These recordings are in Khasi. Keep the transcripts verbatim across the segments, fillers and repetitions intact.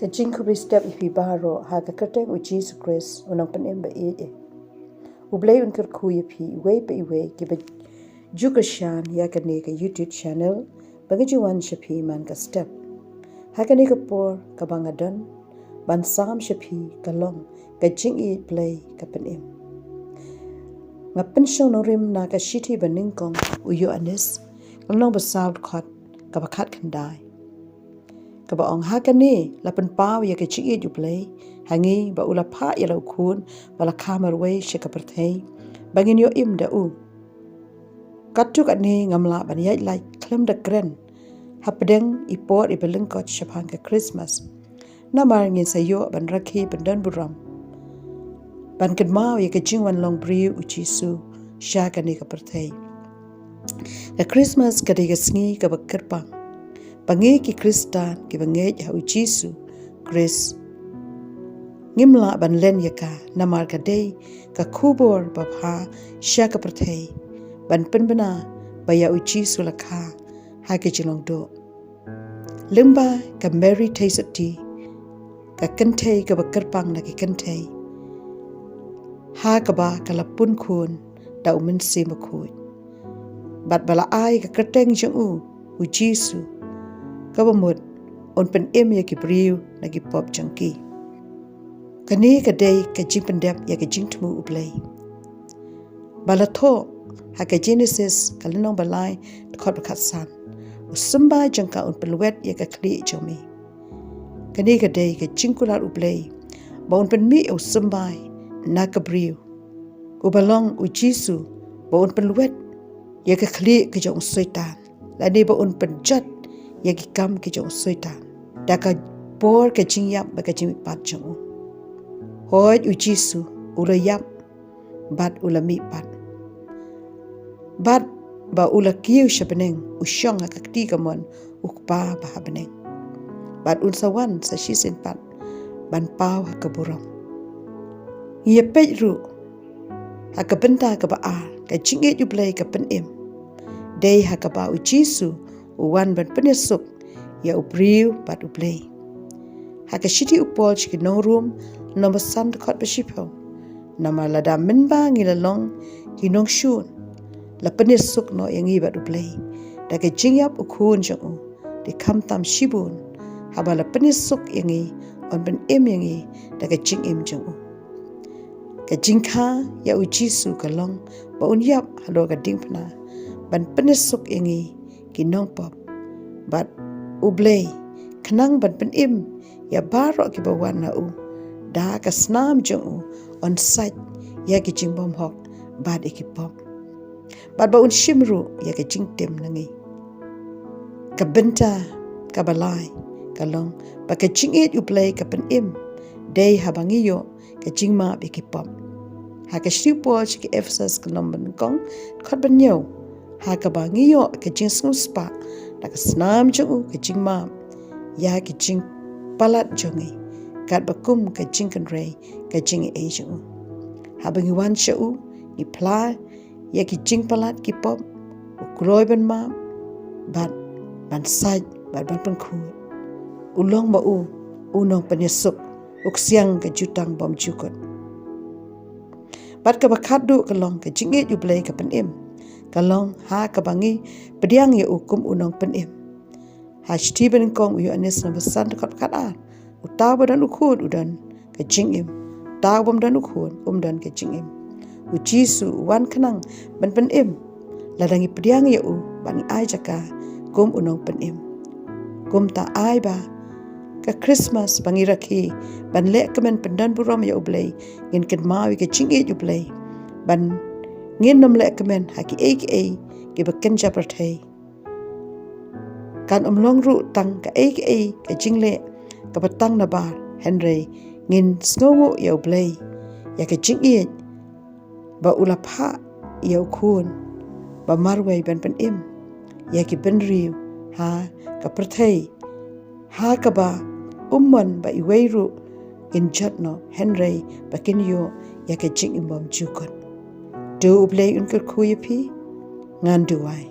Ka jingkhublei step ïa phi baroh ha ka kyrteng u Jisu Khrist u nongpynim ba ïeit. U Blei un kyrkhu ïa phi iwei pa iwei kiba ju kyrshan ïa kane ka YouTube channel ba nga ju wan sha phi man ka step. Ha kane ka por kaba nga don ban sam sha phi ka long ka jingïeit Blei ka pynim. Nga pynshong nongrim na ka shithi ba nyngkong u Ïoannis, ka lynnong ba saw dkhot kaba khatkhyndai, kaba ong, ha kane la pynpaw ïa ka jingïeit u Blei ha ngi, ba u la phah ïa la u Khun ba la kha marwei sha ka pyrthei ba ngin ïoh im da u. Katto katne ngam lah ban ïaid lait khlem da kren hapdeng i por iba lyngkot shaphang ka Christmas, namar ngin sa ïoh ban rakhe pyndonburom ban kynmaw ïa ka jingwan long briew u Jisu sha kane ka pyrthei. Ka Christmas ka dei ka sngi kaba kyrpang ba ngi ki Khristan kiba ngeit ha u Jisu Khrist ngim lah ban len ïa ka, namar ka dei ka khubor babha sha ka pyrthei ban pynbna ba ïa u Jisu la kha ha ka jinglong duh. Lyngba ka Mary Theisotti, ka kynthei kaba kyrpang na ki kynthei, ha kaba ka la pun khun da u Mynsiem Bakhuid, bad ba la ai ka kyrteng jong u, u Jisu, kaba mut un pynim ïa ki briew na ki pop jong ki. Kane ka dei ka jingpyndep ïa ka jingthmu u Blei. Ba la thoh ha ka Genesis ka lynnong ba lai dkhot ba khatsan, u symbai jong ka un pynwet ïa ka khlieh jong me. Kane ka dei ka jingkular u Blei ba un pynmih ïa u symbai na ka briew, uba long u Jisu, ba un pynwet ïa ka khlieh ka jong u Soitan, lane ba un pynjot ïa ki kam ki jong u Soitan da ka bor ka jingïap bad ka jingmihpat jong u. Hooid, u Jisu u la ïap bad u la mihpat, bad ba u la kiew sha bneng, u shong ha ka kti kamon u Kpa ba ha bneng, bad un sa wan sa shisien pat ban paw ha ka burom. Ngi ïa peit ruh ha ka bynta kaba ar, ka jingïeit u Blei ka pynim, dei ha kaba u Jisu u wan ban pynïasuk ïa u briew bad u Blei. Ha ka shithi u Paul sha ki nong Rom, lynnong ba san dkhot ba shiphew, namar lada mynba ngi la long ki nongshun, la pynïasuk noh ïa ngi bad u Blei da ka jingïap u Khun jong u, te khamtam shibun, haba la pynïasuk ïa ngi, yn pynim ïa ngi da ka jingim jong u. Ka jingkha ïa u Jisu ka long ba un ïap halor ka diengphna ban pynïasuk ïa ngi ki nongpop, bad u Blei, khnang ban pynim ïa baroh kiba wan na u da ka snam jong u, yn sait ïa ki jingbymhok bad ïa ki pop, bad ba un shim ruh ïa ka jingtim na ngi. Ka bynta kaba lai ka long ba ka jingïeit u Blei ka pynim dei haba ngi ïoh ka jingmap ïa ki pop. Ha ka shithi u Paul sha ki Ephesus ka lynnong ba nyngkong, dkhot ba hynñiew, ha kaba ngi ïoh ka jingsngewspah da ka snam jong u ka jingmap ïa ki jingpalat jong ngi, katba kum ka jingkynrei ka jingaiei jong u. Haba ngi wan sha u, ngi phla ïa ki jingpalat ki pop, u kloi ban map, bad ban sait, bad ban pynkhuid. U long ma u u nongpynïasuk, u ksiang ka jutang bymjukut. Bad kaba khatduh ka long ka jingïeit u Blei ka pynim, ka long ha kaba ngi pdiang ïa u kum u nongpynim. Ha shithi ba nyngkong u Ïoannis lynnong ba san dkhot khatar, uta uba don u Khun u don ka jingim, uta u bym don u Khun um don ka jingim. U Jisu u wan khnang ban pynim, lada ngi pdiang ïa u bad ngi ai jaka kum u nongpynim. Kumta ai ba ka Christmas ba ngi rakhe ban leh kmen pyndonburom ïa u Blei, ngin kynmaw ïa ka jingïeit u Blei, ban ngin nym leh kmen ha kiei kiei kiba kynja pyrthei. Kan ym long ruh tang kaei kaei ka jingleh kaba tang nabar, hynrei ngin sngewnguh ïa u Blei ïa ka jingïeit ba u la phah ïa u Khun ba marwei ban pynim ïa ki bynriew ha ka pyrthei, ha kaba um mon ba iwei ruh kin jot noh, hynrei ba kin ïoh ïa ka jingim bymjukut. To u Blei un kyrkhu ïa phi. Ngan duwai.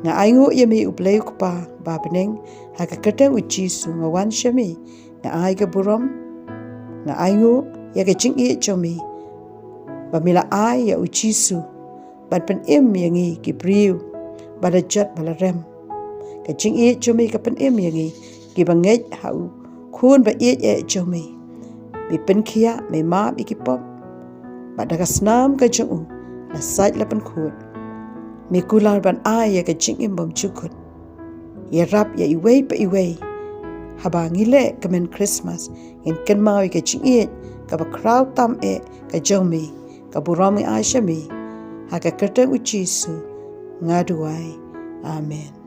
Nga ainguh ïa me u Blei u Kpa ba ha bneng, ha ka kyrteng u Jisu nga wan sha me Nga ai ka burom, nga ainguh ïa ka jingïeit jong me, ba me la ai ïa u Jisu ban pynim ïa ngi ki briew ba la jot ba la rem. Ka jingïeit jong me ka pynim ïa ngi kiba ngeit ha u Khun ba ïeit eh jong me. Me pynkhiah, me map ïa ki pop, bad da ka snam ka jong u la sait la pynkhuid. Me kular ban ai ïa ka jingim bymjukut. Ïarap ïa iwei pa iwei haba ngi leh kmen Christmas, ngin kynmaw ïa ka jingïeit kaba khraw tam eh ka jong me. Ka burom ngi ai sha me, ha ka kyrteng u Jisu nga duwai. Amen.